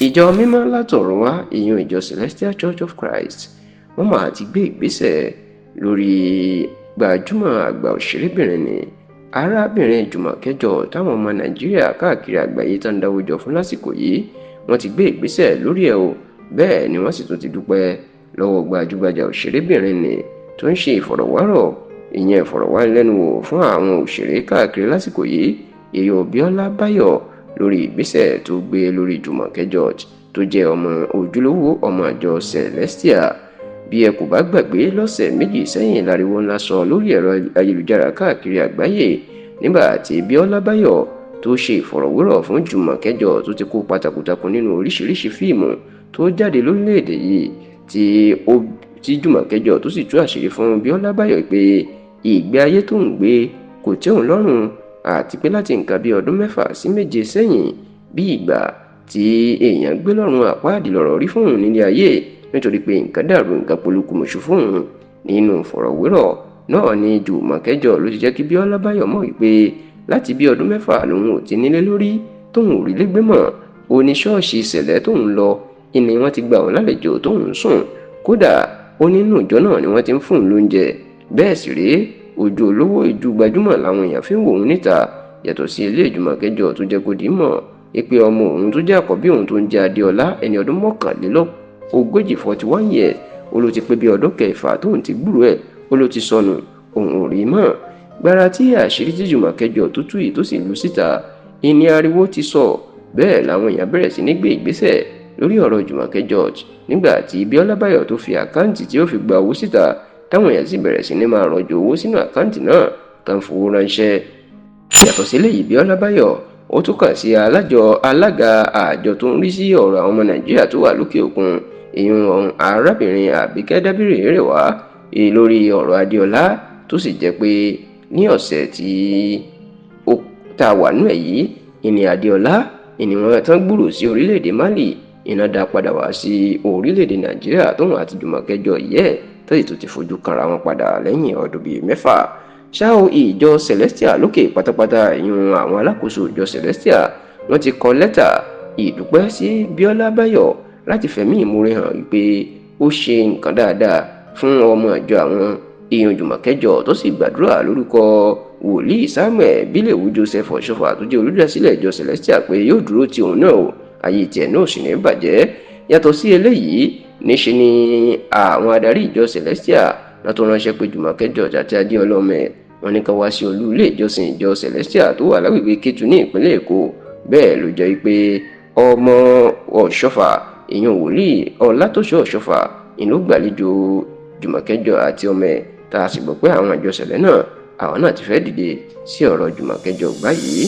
Ìjọ mímọ́ látọ̀run wá, ìyún ìjọ Celestial Church of Christ, wọ́n máa ti gbé ìgbésẹ̀ lórí gbajúmọ̀ àgbà òṣèrébìnrin ní arábìnrin Jùmọ̀kẹ́ George táwọn ọmọ Nàìjíríà káàkiri àgbáyé tán ń dáwọ́ jọ fún lásìkò yìí. Wọ́n ti gbé ìgbésẹ̀ lórí ẹ̀ o. Bẹ́ẹ̀ ni wọ́n sì tún ti dúpẹ́ lọ́wọ́ gbajúgbajà òṣèrébìnrin ní tó ń ṣe ìfọ̀rọ̀wárọ̀, ìyẹn ìfọ̀rọ̀wánilẹ́nuwò fún àwọn òṣèré káàkiri lásìkò yìí, èyí Bíọ́lá Báyọ̀, lórí ìgbésẹ̀ tó gbé lórí Jùmọ̀kẹ́ George tó jẹ́ ọmọ ojúlówó ọmọ àjọ Celestial. Bí ẹ kò bá gbàgbé, lọ́sẹ̀ méjì sẹ́yìn láriwo ńlá sọ lórí ẹ̀rọ ayélujára káàkiri àgbáyé nígbà tí Bíọ́lá Báyọ̀ tó ṣe ìfọ̀rọ̀wérọ̀ fún Jùmọ̀kẹ́ George tó ti kópa takuntakun nínú oríṣiríṣi fíìmù tó jáde lórílẹ̀‐èdè yìí, tí Jùmọ̀kẹ́ George tó sì tú àṣírí fún Bíọ́lá Báyọ̀ pé ìgbé ayé tó ń gbé kò tẹ́ òun lọ́rùn, àti pé láti nǹkan bí ọdún 6 sí 7 sẹ́yìn, bí ìgbà tí èèyàn gbé lọ́rùn àpáàdì lọ̀rọ̀ rí fóun nílé ayé, nítorí pé nǹkan dàrú, nǹkan polúkúmuṣu fóun. Nínú ìfọ̀rọ̀wérọ̀ náà ni Jùmọ̀kẹ́ George ló ti jẹ́ kí Bíọ́lá Báyọ̀ mọ̀ wípé láti bí ọdún 6 lòun ò ti nílé lórí, tóun ò rí lé gbé mọ́. Ó ní ṣọ́ọ̀ṣì ìṣẹ̀lẹ̀ tóun lọ ìní wọ́n ti gba òun lálejò tóun ń sùn. Kódà, ó nínú ìjọ náà ni wọ́n ti ń fún òun lóúnjẹ. Bẹ́ẹ̀ sì rèé, ojú olówó, ìjú gbajúmọ̀ làwọn èèyàn fi ń wò òun níta. Yàtọ̀ sí ilé, Jùmọ̀kẹ́ George tó jẹ́ kó di mọ̀ pé ọmọ òun tó jẹ́ àkọ́bí òun tó ń jẹ́ Adéọlá, ẹni ọdún 41, 41 years, ó ló ti pé bí ọdún 6 tóun ti gbúrò ẹ̀, ó ló ti sọnù, òun ò rí mọ́. Gbára tí àṣírí tí Jùmọ̀kẹ́ George tó tú yìí tó sì lu síta, ìní ariwo ti sọ. Bẹ́ẹ̀ làwọn èèyàn bẹ̀rẹ̀ sí ní gbé ìgbésẹ̀ lórí ọ̀rọ̀ Jùmọ̀kẹ́ George nígbà tí Bíọ́lá Báyọ̀ tó fi àkáǹtì tí ó fi gba owó síta, táwọn èèyàn sì bẹ̀rẹ̀ sí ní máa rọ̀jò owó sínú àkáǹtì náà tán fowó ránṣẹ́. Yàtọ̀ sí eléyìí, Bíọ́lá Báyọ̀ ó tún kàn sí alájọ alága àjọ tó ń rí sí ọ̀rọ̀ àwọn ọmọ Nàìjíríà tó wà lókè òkun, ìyún arábìnrin Àbíkẹ́ Dábírè Rẹwà, lórí ọ̀rọ̀ Adéọlá, tó sì jẹ́ pé ní ọ̀sẹ̀ tí ó tá a wà nú ẹ̀ yìí, ìní Adéọlá ìní wọn tán gbúrò sí orílẹ̀-èdè Mali, iná dá padà wá sí orílẹ̀-èdè Nàìjíríà, tóun àti Jùmọ̀kẹ́ George yẹ tó sì tún ti fojú kanra wọn padà lẹ́yìn ọdún bíi 6 ṣá o. Ìjọ Celestial lókè pátápátá, ìyún àwọn alákòóso ìjọ Celestial, wọ́n ti kọ lẹ́tà ìdúpẹ́ sí Bíọ́lá Báyọ̀ láti fẹ̀mí ìmoore hàn wípé ó ṣe nǹkan dáadáa fún ọmọ ìjọ àwọn, ìyún Jùmọ̀kẹ́ George, tó sì gbàdúrà lórúkọ wòlíì Samuel Bílẹ̀wù Joseph Ọ̀ṣọ́fà tó jẹ́ olùdásílẹ̀ ìjọ Celestial pé yóò dúró ti òun náà o, ayé tiẹ̀ náà sì ní bàjẹ́. Yàtọ̀ sí eléyìí, níṣe ni àwọn adarí ìjọ Celestial náà tó ránṣẹ́ pé Jùmọ̀kẹ́ George àti Adéọlá ọmọ ẹ̀. Wọ́n ní ká wá sí olú ilé ìjọsìn ìjọ Celestial tó wà lágbègbè Kétu ní ìpínlẹ̀ Èkó. Bẹ́ẹ̀ ló jẹ́ pé ọmọ Ọ̀ṣọ́fà, èèyàn wòlíì Ọlátòṣọ́ Ọ̀ṣọ́fà, ìlú gbàlejò Jùmọ̀kẹ́ George àti ọmọ ẹ̀, tá a sì gbọ́ pé àwọn ìjọ Sẹ̀lẹ̀ náà, àwọn náà ti fẹ́ dìde sí ọ̀rọ̀ Jùmọ̀kẹ́ George báyìí.